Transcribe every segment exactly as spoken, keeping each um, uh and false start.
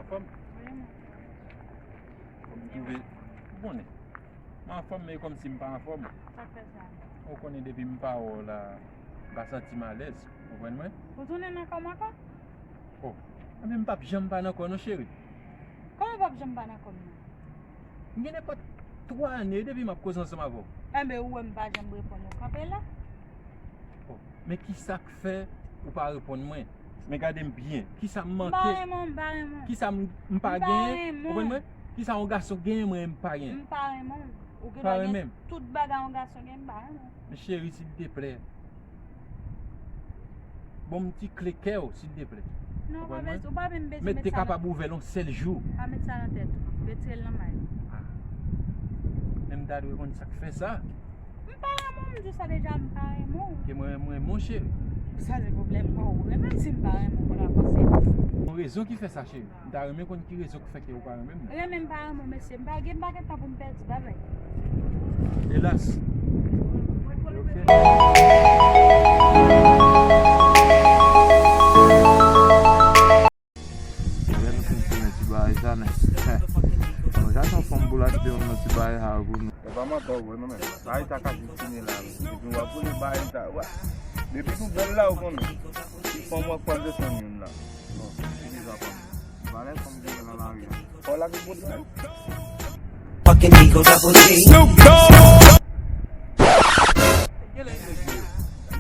Anfòm? Wi, m anfòm. Bon, m twouve, ou konnen. M anfòm, men kòmsi m pa anfòm. Sa k fè sa? Ou konnen depi m pa wè w la, m pa santi m alèz. Ou konprann mwen? Ou tounen nan kò m ankò? Oh, ebyen m p ap janm pa nan kò w non, cheri. Kòman w p ap janm pa nan kò m nan? M gen nenpòt twa ane depi m ap koze ansanm avè w. Enben, ou wè m pa janm reponn ou kanpe la. Oh, men ki sa k fè ou pa reponn mwen? Men gade m byen. Ki sa m manke? M pa renmen w, m pa renmen w. Ki sa m, m pa genyen? M pa renmen w. Ou konprann mwen? Ki sa yon gason genyen, mwen, m pa genyen? M pa renmen w. Ou gendwa gen tout bagay yon gason genyen, m pa renmen w. Men cheri, silteplè. Ban m ti kle kè w, silteplè. Non, ou pa bezwen, ou pa menm bezwen met sa nan tèt ou. Mèt te kapab ouvè l yon sèl jou. Pa met sa nan tèt ou. Retire l nan may ou. Ah. Men m ta dwe konn sa k fè sa. M pa renmen w, m di w sa deja, m pa renmen w. Ke mwen, mwen, mon cheri. Sa se pwoblèm pa w, ou renmen m si m pa renmen w, konn avanse. Yon rezon ki fè sa, cheri. M ta renmen konn ki rezon k fè ke ou pa renmen m nan. Renmen m pa renmen w, mesye, m pa gen, m pa gen tan pou m pèdi, babay. Elas. Lè nou fin fini ti bagay sa, nèg. Nou ja son fanm pou l achte yon ti bagay sa pou nou. E pa manti, ou wè, non, men. Bagay sa ka jis fini la, wi. Epi w ap konnen bagay sa, wè. Depi nou bèl la, ou konnen. Ti fanm w ap pral desann youn la. Bon, se deja fanm. Valè fanm ki gen nan lari a. Fò l ap gen pwoblèm. Fucking Eagle Double G. Snoop Dogg. Genlè nèg yo,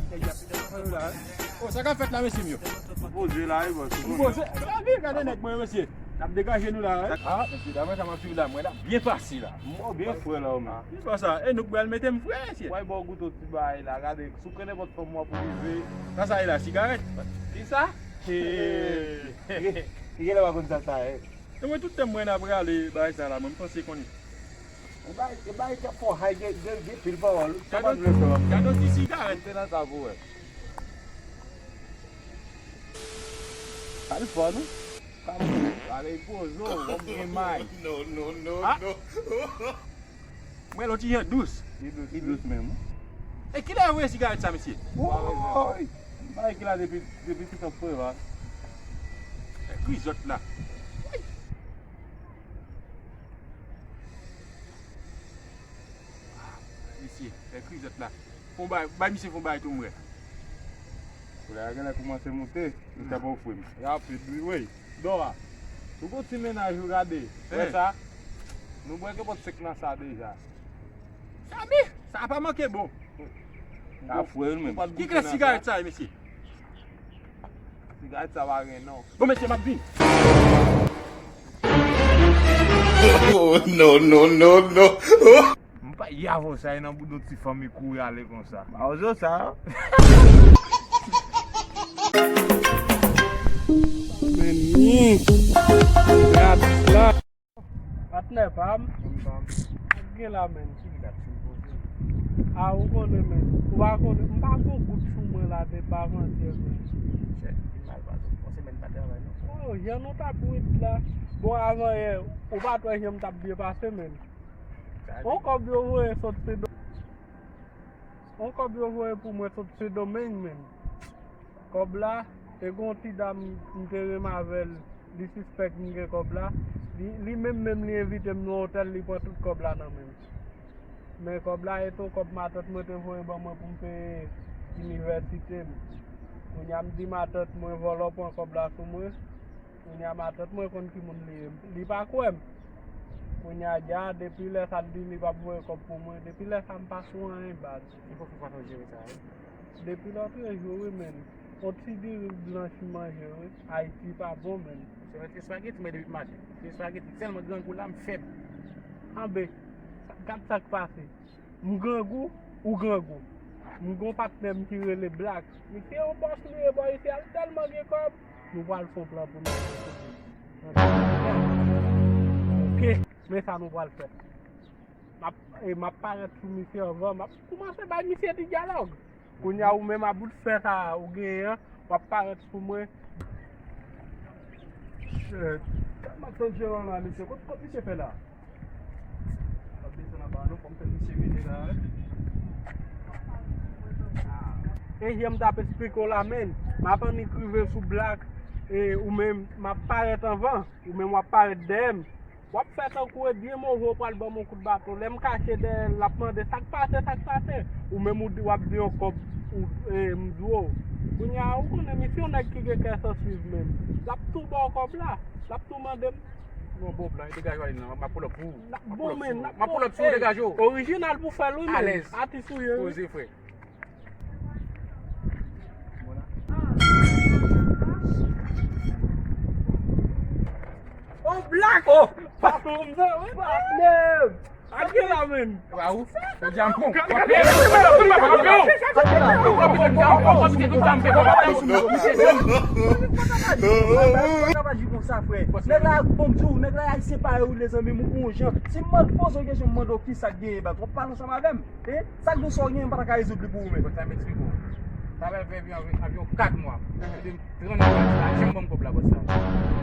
nèg y ap fè la. Oh, sa k ap fèt la, mesye m yo? M poze la, wi, bòs. M poze. Gade, gade nèg mwen, mesye. N ap degaje nou la, wi. Ah, mesye, daprè sa m ap swiv la, mwen ap byen pase la. M byen fre la, ou menm. Ki sa sa? E nou k pral mete m fre, mesye. Wè, bò goute ti bagay la, gade, sou kren nenpòt fanm w ap rive. Sa sa ye la, sigarèt? Kisa? Ki genlè pa konn sa sa ye. E mwen tout tan mwen ap rale bagay sa la, mwen m panse konnen. E bay, e bay k ap fè w hay gen, gen, gen pil pawòl. Sa pa vle fè w ap gade yon ti sigarèt. Te nan sa pou wè. Al fò nou. Pale pozo, w ap gen may. Non, non, non, non. Mwen lòt jan dous. Li dous, li dous menm. E kilè yo voye sigarèt sa, mesye? Woy! M pa ki la depi, depi ti tan frè la. E krizòt la. Mesye, e krizòt la. Fon bay, bay misye fon bay tou mwen. Koulè a genlè koumanse moute, li ta pa ofri m. Rapid wi, wi. Dora, ou gon ti mennaj ou gade. Wè sa? Nou bwè kenpòt senk nan sa deja. Sa bi, sa pa manke bon. Sa fre wi menm. Ki klas sigarèt sa ye, mesye? Sigarèt sa pa gen non. Bon, mesye, m ap vin. Oh, non, non, non, non. M pa yavo sa e nan boudon ti fanmi kouri ale konsa. Mawozo sa. Men ni. Gad la. Patnè pa m. Sa k gen la, men? A, ou konnen, men. Ou pa konnen. M pa gon goud sou mwen la, depi avantyè, men. Chè, vin mal pase. Yon semèn pa travay, non. Oh, jan nou t ap ret la. Bon, avan yè, ou pa t wè jan m t ap byen pase, men. On kòb yo voye sot Sendomeng. On kòb yo voye pou mwen sot Sendomeng, men. Kòb la, e gon ti dam m te renmen avè l, li sispèk m gen kòb la. Li, li menm menm li envite m nan otèl, li pran tout kòb la nan men m. Men kòb la e t on kòb matant mwen te voye ban mwen pou m peye inivèsite m. Kounye a m di matant mwen vòlò pran kòb la sou mwen. Kounye a matant mwen konn ki moun li ye. Li pa kwè m. Kounye a dja, depi lè sa l di li p ap voye kòb pou mwen. Depi lè sa m pa sou anyen baz. Li poko fason jere sa, wi. Depi lòtrejou, wi, men. On ti diri blanch m manje, wi. Ayiti pa bon, men. Se mèt espageti, men depi m mache. Se espageti. Sèlman grangou la, m fèb. Anben, gad sa k pase. M grangou, ou grangou. M gon patnè m ki rele Black. Misye yon bòs li ye bò isi a, li tèlman gen kòb. Nou pral fè yon plan pou nou. Ok, men sa nou pral fè. M ap, e, m ap parèt sou misye anvan, m ap koumanse bay misye ti dyalòg. Kounye a ou menm a bout fè sa ou genyen an, w ap parèt sou mwen. Shit. M ap tann Jeran la, mesye. Kot, kot misye fè la? M ap desann anba non, fò m fè misye vini la, wi. E jan m t ap esplike w la, men. M ap annik rive sou Black. E ou menm, m ap parèt anvan, ou menm w ap parèt dèyè m. W ap fè tankou Edrye Movo pral ban m yon kout baton. Lè m kache dèyè l, l ap mande, "Sa k pase, sa k pase?" Ou menm ou di, w ap di yon kòb, ou, e, m di w. Kounye a, ou konnen, misye yon nèg ki gen kè san swiv menm. L ap tou ba w kòb la. L ap tou mande m. Bon, bon, blan, degaje w ale nan, m ap pull up pou ou. M ap pull up sou ou. M ap pull up sou ou, degaje w. Orijinal pou fè l, wi, menm. Alèz. Atis ou ye, wi. Poze, frè. Oh, black! Oh! Patnè! Ak la, menm! Waw! Ou di a m bon! Nèg la bon, di w, nèg la ay separe ou, lezanmi, m gon jan. Si m mande poze w kesyon, m mande w kisa k genyen, bat, w ap pale ansanm avè m. E sa k gen sa w gen, m pa ta ka rezoud li pou ou menm. Bon, sa m eksplike w. Sa pral fè avyon, avyon kat mwa. Epi m trannde mwa, la janm ban m kòb la, bòs la.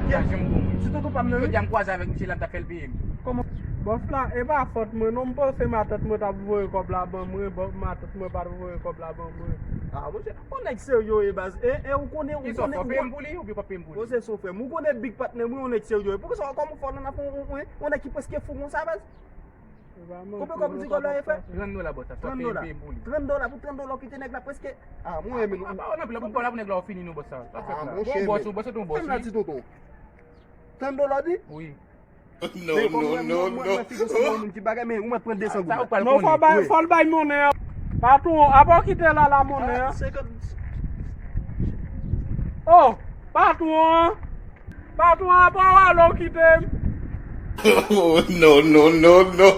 La janm ban mwen. Ti tonton pa m nan, wi. Jodi a m kwaze avèk misye la, m ta fè l peye m. Kòman? Bòs la, e pa fòt mwen non, m panse matant mwen t ap voye kòb la ban mwen, bò, matant mwen pa t voye kòb la ban mwen. Ah, monchè, yon nèg serye w ye baz. E, e, ou konnen, ou konnen, ou konnen. Peye m pou li, oubyen w p ap peye m pou li? Ou se son frè m. Ou konnen big patnè m, wi, yon nèg serye w ye. Poukisa, kòman w fè w nan afè yon, yon, yon nèg ki prèske fou konsa, baz? Konbyen kòb ou di kòb la ye, frè? Trant dola, bòs la. Trant dola. Trant dola, pou trant dola w kite nèg la prèske. Ah, mwen renmen nou. Pa, pa, pa, anpil, pou kòb la pou nèg la w fini non, bòs la. Ah, monchè, bon, bòs, bòs, se ton bòs, wi. Trant dola w di? Wi. Non, non, non, non. Mwen figi sou moun ki bagay, men ou mèt pran de san goud la. Non, fò bay, fò l bay monnen an. Patwon, apa w kite la, la monnen an? Oh, patwon an. Patwon an, apa w ale w kite m? Oh, non, non, non, non.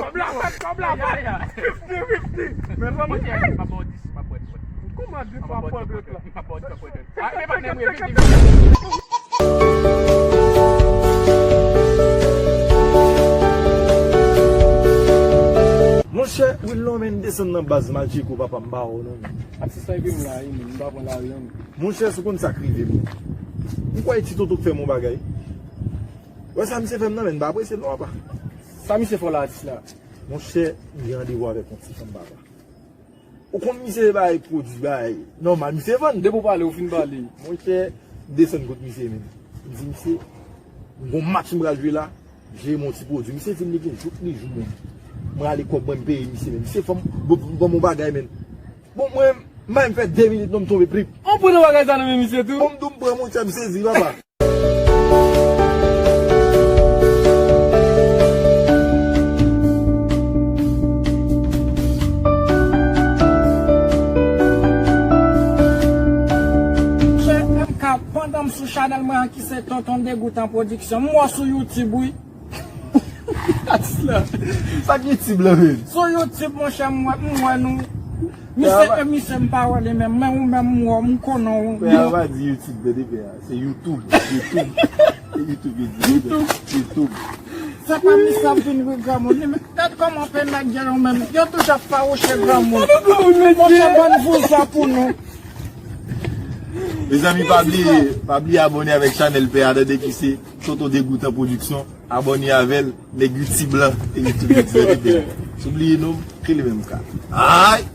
Kòb la fèt, kòb la fèt. Fifty fifty. Men fò mwen. Monchè, m ap ba w dis, m ap ba w dis. Kòman dis pa pran dwèt la? M ap ba w dis, m ap ba w dis. Ah, men patnè m ye, vini, vini. Monchè, Willon, men desann nan baz, m al tcheke w, papa, m pa wè w non. Asistan epi m la, wi, men m pa pran lari an. Monchè, si w konn sa k rive m. M kwè e ti Toto k fè m yon bagay. Wè sa misye fè m nan, men m pa apresye l non, papa. Sa misye fè w la, atis la? Monchè, m gen randevou avèk yon ti fanm, papa. Ou konn misye bay pwodui, bay nòmal, misye vann. Depi w pale, ou fin pale. Monchè, m desann kot misye menm. M di misye, m gon match m pral jwe la, jere m yon ti pwodui. Misye di m li gen jouk li jou menm. Mwen ale kòb mwen m peye misye menm. Misye fè m, bon, bon, bon bagay menm. Bon, mwen, m pa menm fè de minit non m tonbe plip. Ou pran bagay sa nan men misye tou? Bon, m di w m pran monchè, m sezi, papa. Monchè, M K, pandan m sou chanèl mwen an ki se Tonton Degoutan Production, m wè w sou YouTube, wi. Atis la. Sa k YouTube la, menm? Sou YouTube, monchè, m wè, m wè nou. Misye, e misye m pa wè li menm, men ou menm m wè w, m konnen w. Pè a pa di YouTube, tande pè a. Se YouTube, YouTube. Se YouTube yo di. YouTube. YouTube. Se pa misye ap vin ri granmoun. Li menm, gad kòman pè nèg yo menm. Yo toujou ap fawouche granmoun. Monchè, bann vouzan pou nou. Mezanmi, pa bliye, pa bliye abòne avèk chanèl pè a, tande, ki se Tonton Degoutan Production. Abòne avè l, nèg YouTube lan, e YouTube yo di tande pè a. Si w bliye non, rele M K. Ay!